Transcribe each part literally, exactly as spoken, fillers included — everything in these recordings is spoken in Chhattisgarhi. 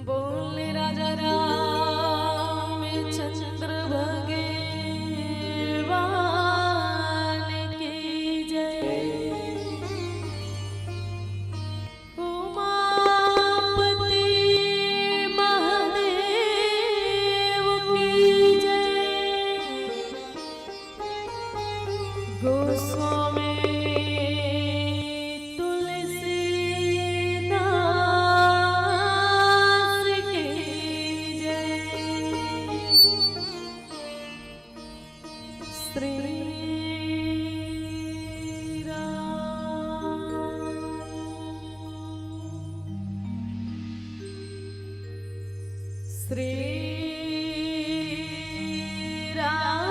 बोल राजा रामचंद्र भगवान की जय। उमापति महादेव की जय। गोस्वामी तुलसीदास की जय। श्री राम। श्री राम।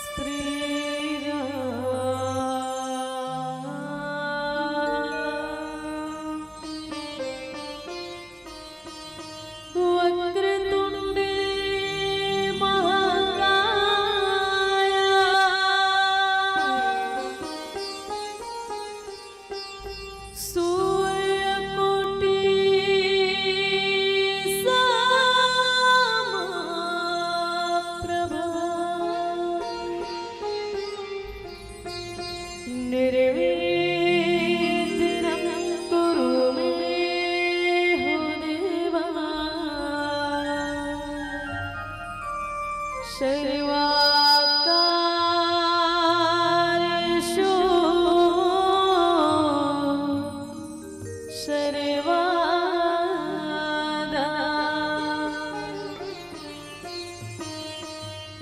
श्री राम। वक्रतुंड महाकाय सूर्यकोटि समप्रभा। निर्विघ्नं कुरु मे हो देवा। सर्वाकारेषु सर्वदा।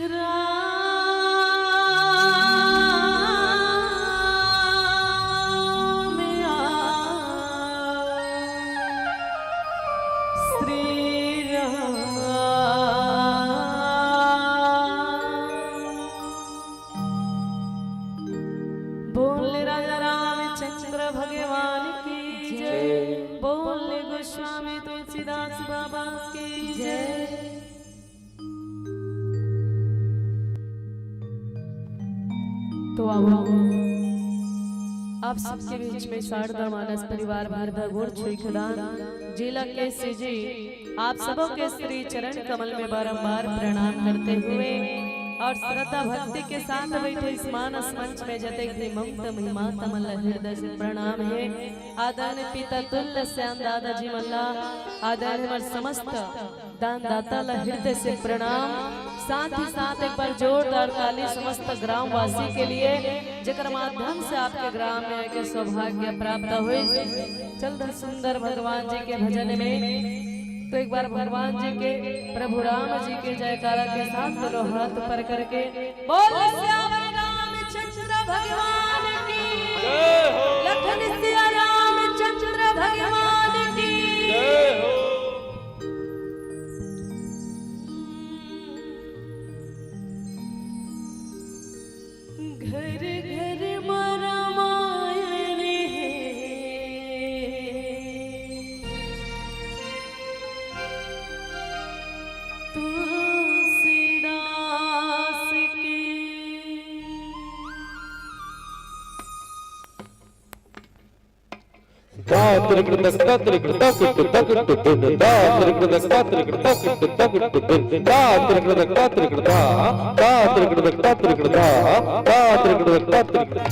राम आ, श्री राम। बोल राजा रामचंद्र भगवान की जय। जय। बोल गोस्वामी तुलसीदास बाबा की जय। तो आओ, आप सबके बीच में शारदा मानस परिवार भारदा गोड़ छुई खदान, जिला के सीजी आप सबों के श्री चरण कमल में बारंबार प्रणाम करते हुए और श्रद्धा भक्ति के साथ बैठे इस मानस मंच में जतेक भी महंत महिमा तमन ला हृदय से प्रणाम हे। आदरणीय पिता तुल्य श्याम दादा जी मन ला, आदरणीय हमर समस्त दानदाता ला हृदय से प्रणाम। साथ ही साथ एक बार जोरदार ताली समस्त ग्रामवासी के लिए, जेकर माध्यम से आपके ग्राम में आके सौभाग्य प्राप्त होइस। चल द सुंदर भगवान जी के भजन में, तो एक बार भगवान जी के, प्रभु राम जी के जयकारा के साथ दोनों हाथ ऊपर करके बोल सियावर रामचंद्र भगवान की, जय हो। लखन सिया रामचंद्र भगवान की। जय हो। घर घर मा रामायण हे, तुलसीदास के। दा तिरकड़ दक दा तिरकड़ दा कुट दा कुट दिन दा तिरकड़ दक दा तिरकड़ दा कुट दा कुट दिन दा तिरकड़ दक दा तिरकड़ दा दा तिरकड़ दक दा तिरकड़ दा दा तिरकड़ दक दा तिरकड़।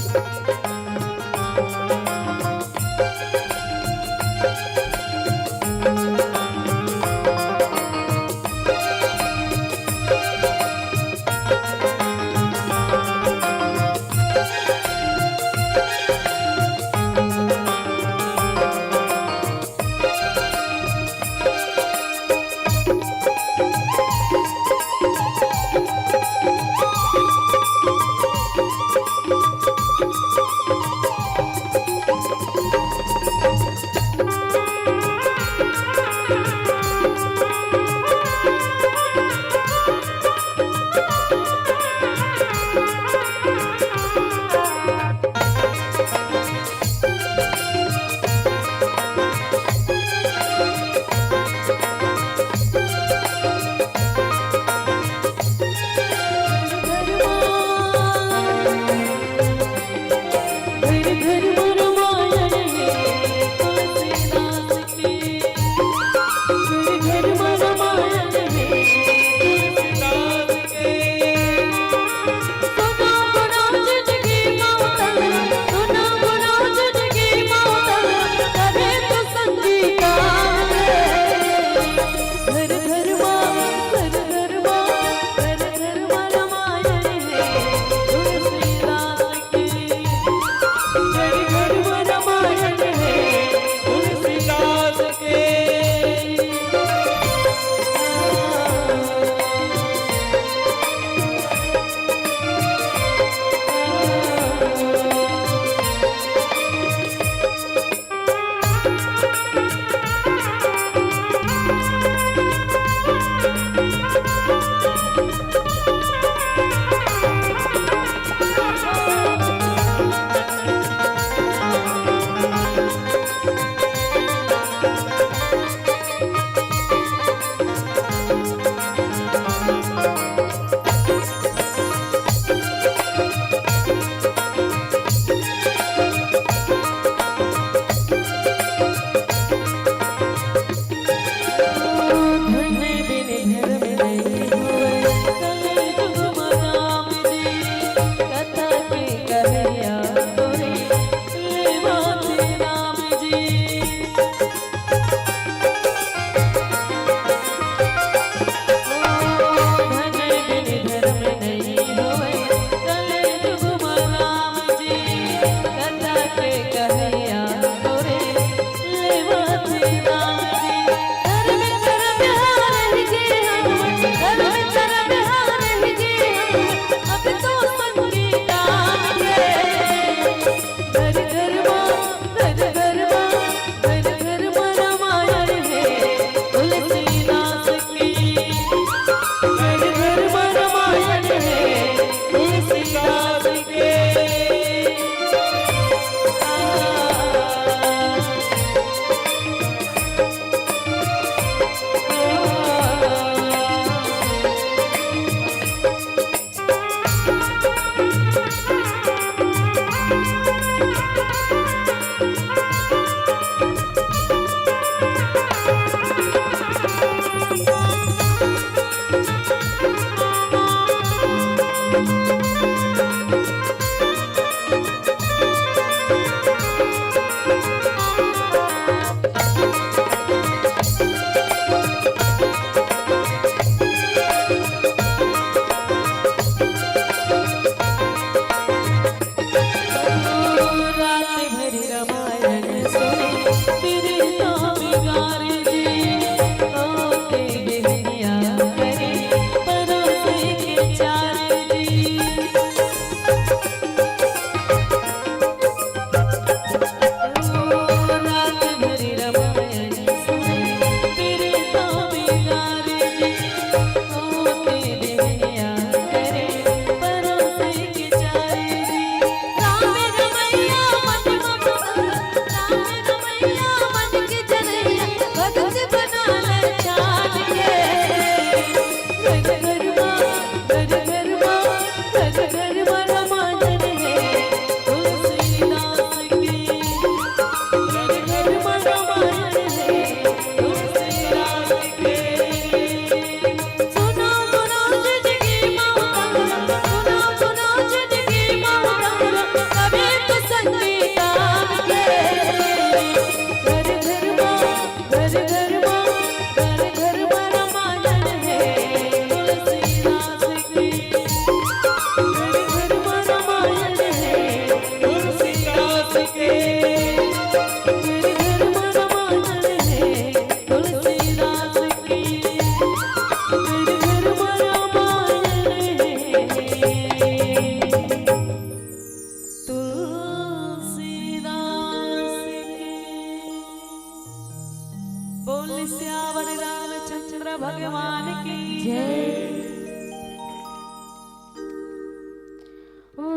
बोल सियावर रामचंद्र भगवान की जय।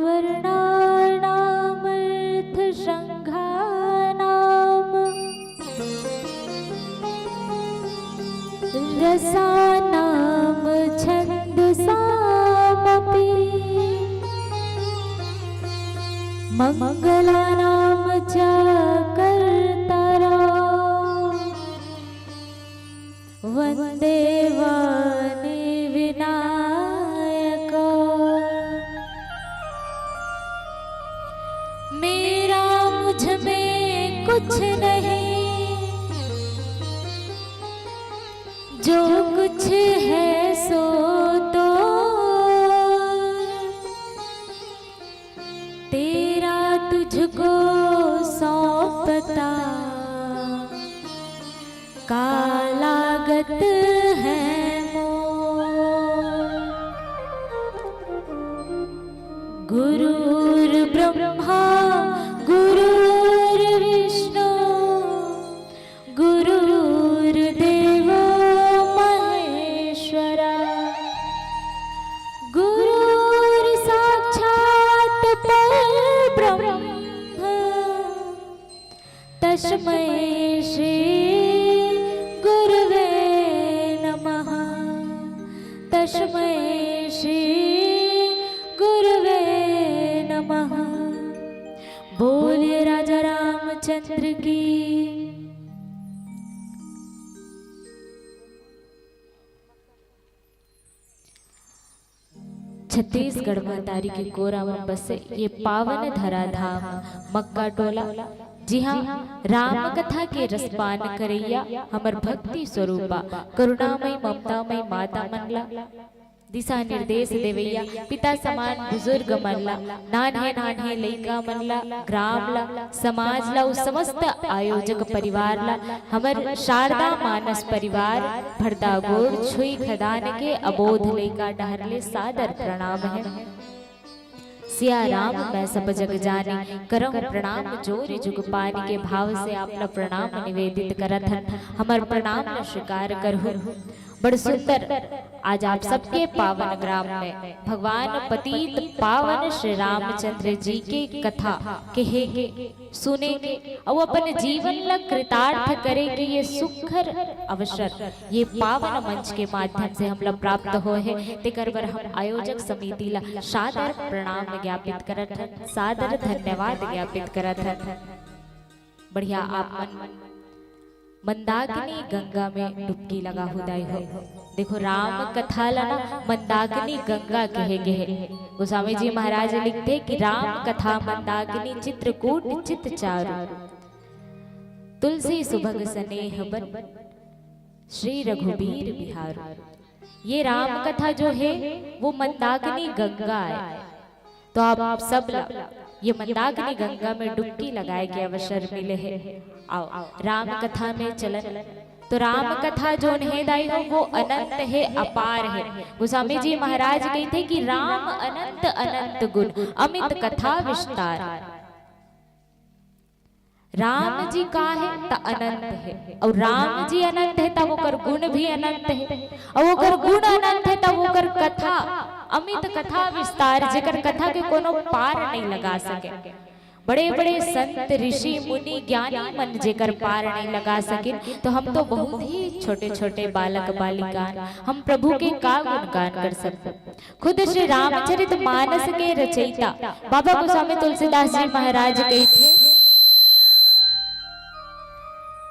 वर्णानामर्थसङ्घानां रसानां छन्दसामपि मङ्गलानां च कर्तारौ वन्दे वाणी विनायकौ। मेरा मुझ में कुछ नहीं, जो कुछ है सो तो तेरा तुझको सौंपता का लागत है मोल। गुरुर्ब्रह्मा गुरुर्विष्णु गुरुर्देवो महेश्वरा। गुरुर्साक्षात् परब्रह्म तस्मै श्री गुरुवे नमः। तस्मै श्री गुरुवे नमः। बोलिए राजा रामचंद्र की। छत्तीसगढ़ महतारी के कोरा म बसे ये पावन धरा धाम मक्का टोला, जिहां राम कथा के रसपान करइया हमर भक्ति स्वरूपा करुणामयी ममतामयी माता मन ला दिशा निर्देश देवइया पिता समान बुजुर्ग मन ला, नान्हे नान्हे लइका मन ला, ग्राम ला, समाज ला, उस समस्त आयोजक परिवार ला, हमर शारदा मानस परिवार भरदागोड़ छुई खदान के अबोध लइका डहर ले सादर प्रणाम हे। सिया राम मैं सब जग जानी, करहूँ प्रणाम जोरि जुग पानी के भाव से आप ला प्रणाम निवेदित करत हन। हमर प्रणाम ला स्वीकार करहु। बड़ सुंदर आज आप सबके पावन ग्राम में भगवान पतित पावन श्री रामचंद्र जी के कथा कहे के, सुने के अउ अपन जीवन ला कृतार्थ करे के ये सुघर अवसर, ये पावन मंच के माध्यम से हमला प्राप्त होए हे, तेकर बर हम आयोजक समिति ला सादर प्रणाम ज्ञापित करत हन, सादर धन्यवाद ज्ञापित करत हन। बढ़िया आप मन मंदाकिनी गंगा में डुबकी लगाहू दाई हो। देखो, राम कथा ला ना मंदाकिनी गंगा कहे गे हे। गोस्वामी जी महाराज लिखथे कि राम कथा मंदाकिनी चित्रकूट चित चारु, तुलसी सुभग सनेह बन श्री रघुबीर बिहारु। ये राम कथा जो हे वो मंदाकिनी गंगा आय। तो आप सब ला ये मंदाकिनी गंगा में डुबकी लगाए के अवसर मिले हे। आओ राम कथा में चलन। तो राम कथा जोन हे दाई हो वो अनंत हे, अपार हे। गोस्वामी जी महाराज कहिथे कि राम अनंत अनंत गुण अमित कथा विस्तार। राम जी का हे? त अनंत हे। अउ राम जी अनंत हे, तब ओकर गुण भी अनंत हे। अउ ओकर गुण अनंत हे, तब ओकर कथा, अमित कथा विस्तार, जेकर कथा के कोनो पार नहीं लगा सके। बड़े-बड़े संत, ऋषि, मुनि, ज्ञानी मन जेकर पार नहीं लगा सकिन, तो हम तो बहुत ही छोटे-छोटे बालक बालिकान, हम प्रभु के का गुणगान कर सकबो? खुद श्री रामचरित मानस के रचयिता बाबा गोस्वामी तुलसीदास जी महाराज कहिथे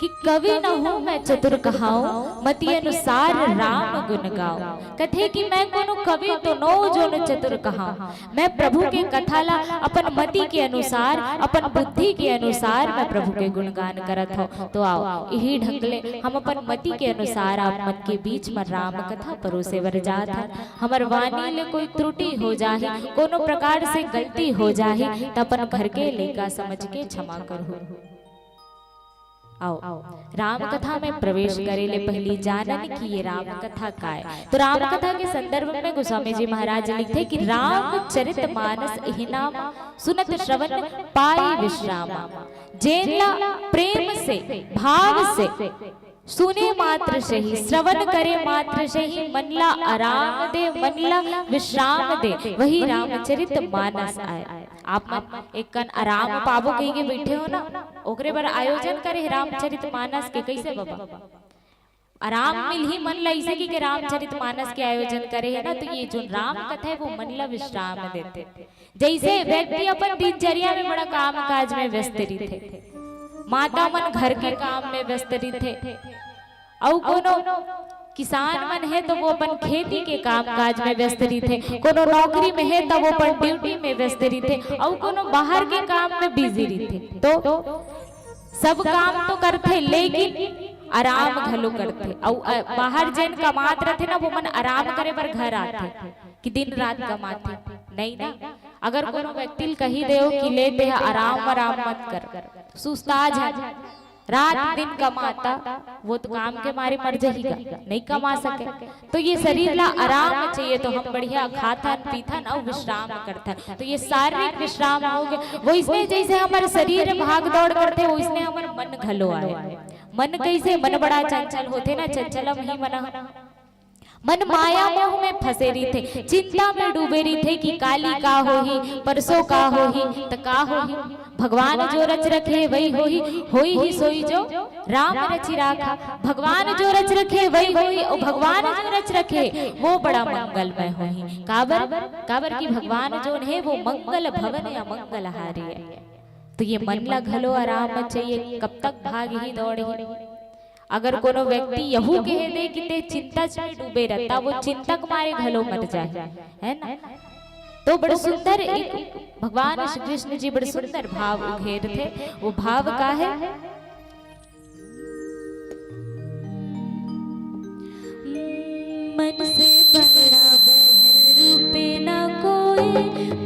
कि कवि न हूँ मैं चतुर कहाऊं, मति अनुसार राम गुण गाऊं। कथे कि मैं कोनो कवि तो नो जोन चतुर कहाऊं, मैं प्रभु के कथा ला अपन मति के अनुसार, अपन बुद्धि के अनुसार मैं प्रभु के गुणगान करत हूँ। तो आओ, यही ढंग ले हम अपन मति के अनुसार आप मन के बीच में राम कथा परोसे बर जात हन। हमर वाणी ले कोई त्रुटि हो जाही, कोनो प्रकार से गलती हो जाही, त अपन घर के लइका समझ के क्षमा करहु। आओ, राम कथा में प्रवेश करे ले पहली जानन कि ये राम कथा का हे। तो राम कथा के संदर्भ में गोस्वामी जी महाराज लिखथे कि रामचरित मानस इहि नाम, सुनत श्रवण पाए विश्राम। जेन ला प्रेम से, भाव से सुने मात्र से ही, श्रवण करे मात्र से ही मन ला आराम दे, मन ला विश्राम दे, वही रामचरित मानस आय। आप मन एक कन आराम पाबो कहि के बइठे हो ना, ओकरे बर आयोजन करे हे रामचरित मानस के। कइसे बाबा? आराम मिलही मन ला, अइसे कहि के रामचरित मानस के आयोजन करे हे ना। तो ये जो राम कथा हे, वो मन ला विश्राम देथे। जइसे व्यक्ति अपन दिनचर्या में बड़ा काम काज में व्यस्त रहिथे, माता मन घर के काम में व्यस्त रहिथे, अउ कोनो किसान मन हे तो वो अपन खेती के काम काज में व्यस्त रहिथे, कोनो नौकरी में हे तो वो अपन ड्यूटी में व्यस्त रहिथे, अउ कोनो बाहर के काम में बिजी रहिथे। तो सब काम तो करथे, लेकिन आराम घलो करथे। अउ, अ, बाहर जेन कमात रथे ना, वो मन आराम करे बर घर आथे कि दिन रात कमाथे, नहीं ना? अगर कोनो व्यक्ति ल कहि देव कि ले, तेहा आराम, आराम मत कर, सुस्ता जा, रात दिन कमाता, वो तो काम के मारे मर जाही गा, नहीं कमा सके। तो ये शरीर ला आराम चाहिए, तो हम बढ़िया खाथन, पीथन अउ विश्राम करथन। तो ये शारीरिक विश्राम हो गए। वइसने जइसे हमर शरीर भाग दौड़ करथे, वइसने हमर मन घलो आए। मन कइसे? मन बड़ा चंचल होथे ना, चंचलम ही मन। मन माया मोह में फंसे रहिथे, चिंता में डूबे रहिथे कि काली का होही, परसों का होही, त का होही। भगवान जो रच रखे वही होही, होई ही सोई जो राम रचि राखा। भगवान जो रच रखे वही होही, अउ भगवान जो रच रखे वो बड़ा मंगलमय होही। काबर? काबर कि भगवान जोन हे वो मंगल भवन अमंगल हारी हे। तो ये मन ला घलो आराम चाहिए, कब तक भागही दौड़ही। अगर कोनो व्यक्ति यहू कह दे कि ते चिंता में डूबे रह, त वो चिंता के मारे घलो मर जाए, है ना? तो बड़ सुंदर एक भगवान श्री कृष्ण जी बड़ सुंदर भाव उघेरथे। वो भाव का हे? मन से बड़ा बहरूप ना कोई,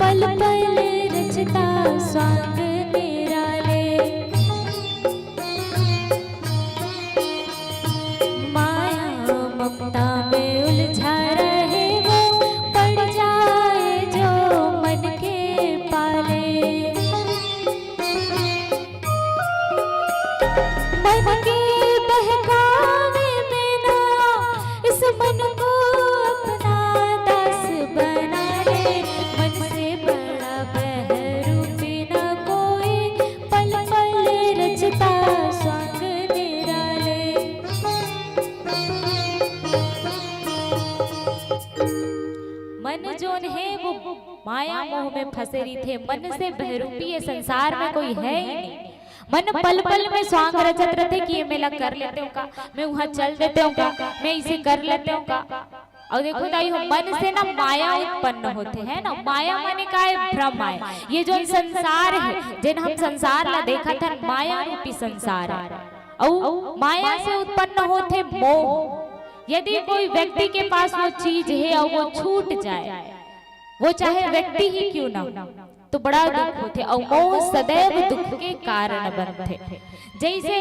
पल पल रचता स्वांग निराले। माया ममता में उलझा रहे वो, पड़ जाए जो मन के पाले। मन के बहकावे में ना, इस मन को अपना दास बना ले। मन से बड़ा बहरूप ना कोई, पल पल रचता स्वांग निराले। मन जोन हे वो माया मोह में फंसे रहिथे, मन से बहरूपी ये संसार में कोई है ही नहीं। मन पल पल में स्वांग रचत रथे कि ये मेला कर लेते हूँ का, मैं वहाँ चल देते हूँ का, मैं इसे कर लेते हूँ का। अउ देखो दाई हो, मन से ना माया उत्पन्न होथे, है ना? माया माने का हे? भ्रम आय। ये जो संसार हे, जेन हम संसार ला देखत हन, माया रूपी संसार हे। अउ माया से उत्पन्न होथे मोह। यदि कोई व्यक्ति के पास वो चीज हे अउ वो छूट जाए, वो चाहे व्यक्ति ही क्यों ना हो, तो बड़ा दुख होथे, अउ मोह सदैव दुख के कारण बनथे। जैसे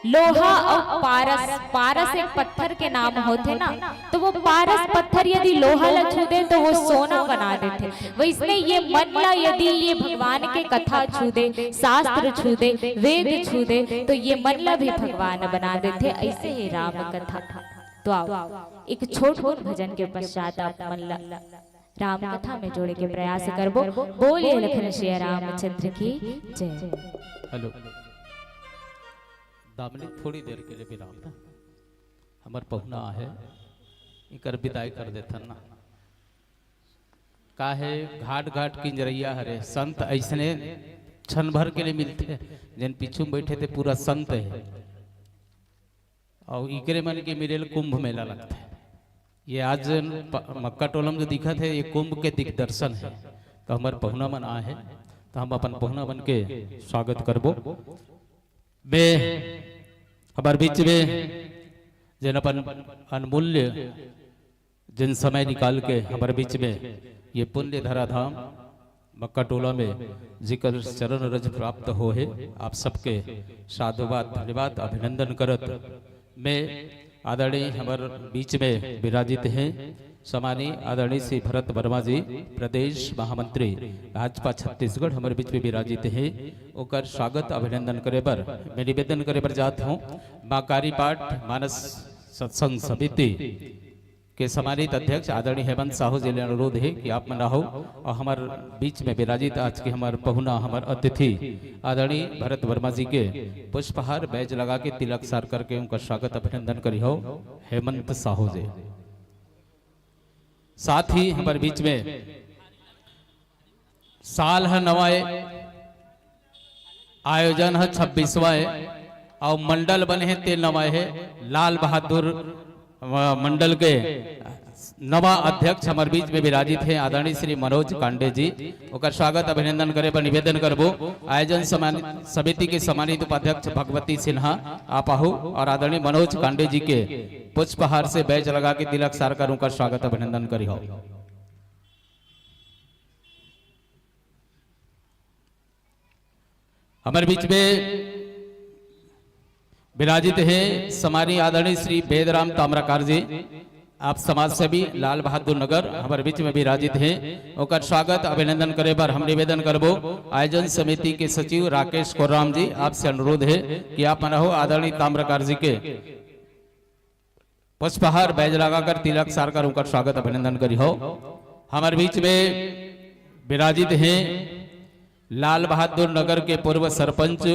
लोहा अउ पारस, पारस एक पत्थर के नाम होथे ना, तो वो पारस पत्थर यदि लोहा ला छू दे, तो वो सोना बना देथे। वैसने ये मन ला यदि ये भगवान के कथा छू दे, शास्त्र छू दे, वेद छू दे, तो ये मन ला भी भगवान बना देथे। ऐसे हे राम कथा। तो आओ, एक छोट मोट भजन के पश्चात आप मन ला राम कथा में जोड़े के प्रयास करबो। बोलिए लखन सिया रामचंद्र की जय। हेलो, दामिनी, थोड़ी देर के लिए विराम ना, हमर पहुना आहे, इकर विदाई कर देथन ना। काहे घाट घाट किंजरैया हरे, संत ऐसने क्षण भर के लिए मिलथे, जेन पीछू में बैठे थे पूरा संत है। अउ इकरे मन के मिले ल कुंभ मेला लगथे। ये आज प-, मक्का टोला में जो दिखत हे, ये कुंभ के दिग्दर्शन हे। तो हमर पहुना मन आए हे, तो हम अपन पहुना मन के स्वागत करबो। मैं हमर बीच में जेन अपन अनमूल्य जिन समय निकाल के हमर बीच में ये पुण्य धरा धाम मक्का टोला में जिकर चरण रज प्राप्त हो हे, आप सबके साधुवाद, धन्यवाद, अभिनंदन करत मैं आदरणीय हमर बीच में विराजित हैं सम्मानीय आदरणीय श्री भरत वर्मा जी, प्रदेश महामंत्री भाजपा छत्तीसगढ़, हमर बीच में विराजित हैं। ओकर स्वागत अभिनंदन करे बर मैं निवेदन करे बर जात हूँ। माँ कारी पाठ मानस सत्संग समिति के सम्मानित अध्यक्ष आदरणीय हेमंत साहू जी ले अनुरोध हे कि आप मन आहू अउ हमर बीच में विराजित आज के हमर पहुना, हमर अतिथि आदरणीय भरत वर्मा जी के पुष्पहार बैज लगा के तिलक सार करके उनका स्वागत अभिनंदन करिहव हेमंत साहू जी। साथ ही हमर बीच में साल ह नवा ए, आयोजन ह छब्बीसवाँ ए, अउ मंडल बने हे ते नवा हे। लाल बहादुर, अ, मंडल के नवा अध्यक्ष हमर बीच में विराजित हे आदरणीय श्री मनोज कांडे जी, ओकर स्वागत अभिनंदन करे बर निवेदन करबो। आयोजन सम्मान-, समिति के सम्मानित उपाध्यक्ष भगवती सिन्हा आप आहू अउ आदरणीय मनोज कांडे जी के पुष्पहार से बैज लगा के तिलक सार कर उनकर स्वागत अभिनंदन करिहव। हमर बीच में विराजित हे सम्मानीय आदरणीय श्री वेदराम ताम्रकार जी, आप समाज सेवी लाल बहादुर नगर हमर बीच में विराजित हे, ओकर स्वागत अभिनंदन करे बर हम निवेदन करबो। आयोजन समिति के सचिव राकेश कोर्राम जी, आपसे अनुरोध हे कि आप मन आहू आदरणीय ताम्रकार जी के पुष्पहार बैज लगाकर तिलक सारकर उनकर स्वागत अभिनंदन करिहव। हमर बीच में विराजित हे लाल बहादुर नगर के पूर्व सरपंच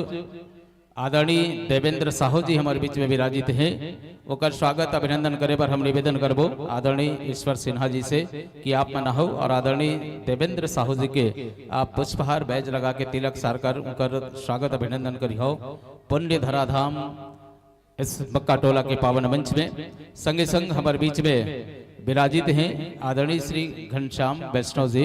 आदरणीय देवेंद्र साहू जी हमर बीच में विराजित हे, ओकर स्वागत अभिनंदन करे बर हम निवेदन करबो आदरणीय ईश्वर सिन्हा जी से कि आप मन आहू अउ आदरणीय देवेंद्र साहू जी के आप पुष्पहार बैज लगा के तिलक सारकर उनकर स्वागत अभिनंदन करिहव। पुण्य धराधाम इस मक्का टोला के पावन मंच में संगे संग हमर बीच में विराजित हैं आदरणीय श्री घनश्याम वैष्णव जी,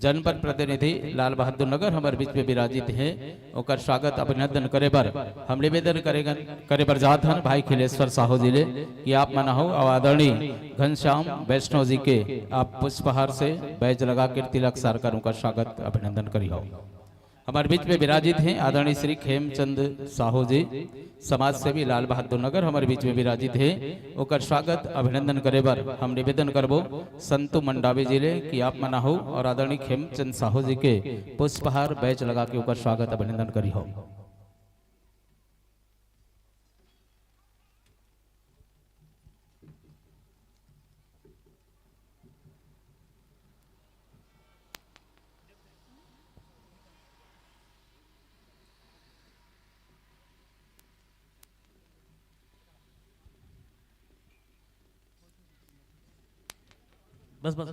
जनपद प्रतिनिधि लाल बहादुर नगर हमर बीच में विराजित हैं। ओकर स्वागत अभिनंदन करे बर हम निवेदन करेगन, करे बर जात हन भाई खिलेश्वर साहू जी ले कि आप मन आहू अउ आदरणीय घनश्याम वैष्णव जी के आप पुष्पहार से बैज लगा के तिलक सारकर उनकर स्वागत अभिनंदन करिहव। हमर बीच में विराजित हैं आदरणीय श्री खेमचंद साहू जी, समाज सेवी लाल बहादुर नगर हमर बीच में विराजित हैं। ओकर स्वागत अभिनंदन करे बर हम निवेदन करबो संतु मंडावी जी ले कि आप मन आहू अउ आदरणीय खेमचंद साहू जी के पुष्पहार बैज लगा के ओकर स्वागत अभिनंदन करिहव। बस, बस।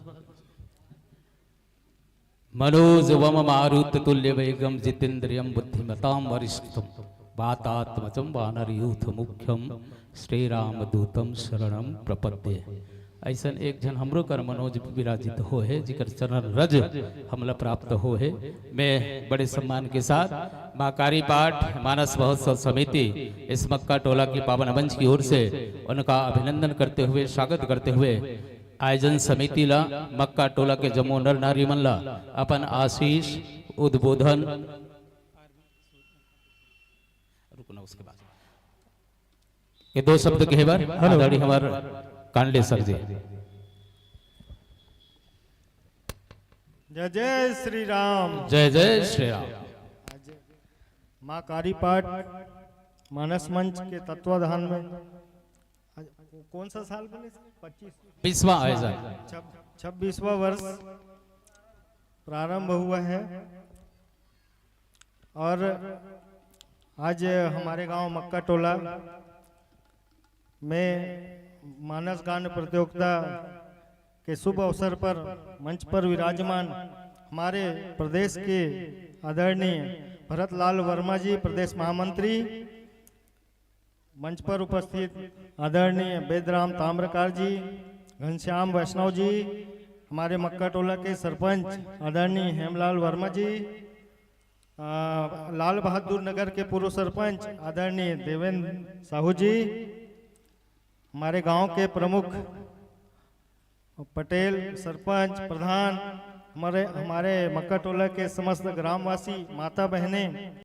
मनोजवम मारुत तुल्य वेगम जितेंद्रियम बुद्धिमताम वरिष्ठम वातात्मजम वानरयूथ मुख्यम श्री राम दूतम शरणम प्रपद्ये। ऐसन एक झन हमरो कर मनोज विराजित हो हे, जिकर चरण रज हमला प्राप्त हो हे। मैं बड़े सम्मान के साथ माँ कारी पाठ मानस महोत्सव समिति इस मक्का टोला की पावन मंच की ओर से उनका अभिनंदन करते हुए, स्वागत करते हुए आयोजन समिति ला, मक्का टोला के जम्मो नर नारी मन ला अपन आशीष उद्बोधन, रुकना, उसके बाद ये दो शब्द कहे बर आदरणीय हमर कांडे सर जी। जय जय श्री राम। जय जय श्री राम। माँ कारी पाठ मानस मंच के तत्वाधान में आज कौन सा साल बने सर? पच्चीस। बीसवाँ आयोजन। छब्बीसवाँ वर्ष प्रारंभ हुआ है और आज हमारे गांव मक्का टोला में मानस गान प्रतियोगिता के शुभ अवसर पर मंच पर विराजमान हमारे प्रदेश के आदरणीय भरत लाल वर्मा जी, प्रदेश महामंत्री, मंच पर उपस्थित आदरणीय बेदराम ताम्रकार जी, घनश्याम वैष्णव जी, हमारे मक्का टोला के सरपंच आदरणीय हेमलाल वर्मा जी, आ, लाल बहादुर नगर के पूर्व सरपंच आदरणीय देवेंद्र साहू जी, हमारे गांव के प्रमुख पटेल, सरपंच, प्रधान, हमारे हमारे मक्का टोला के समस्त ग्रामवासी, माता बहनें,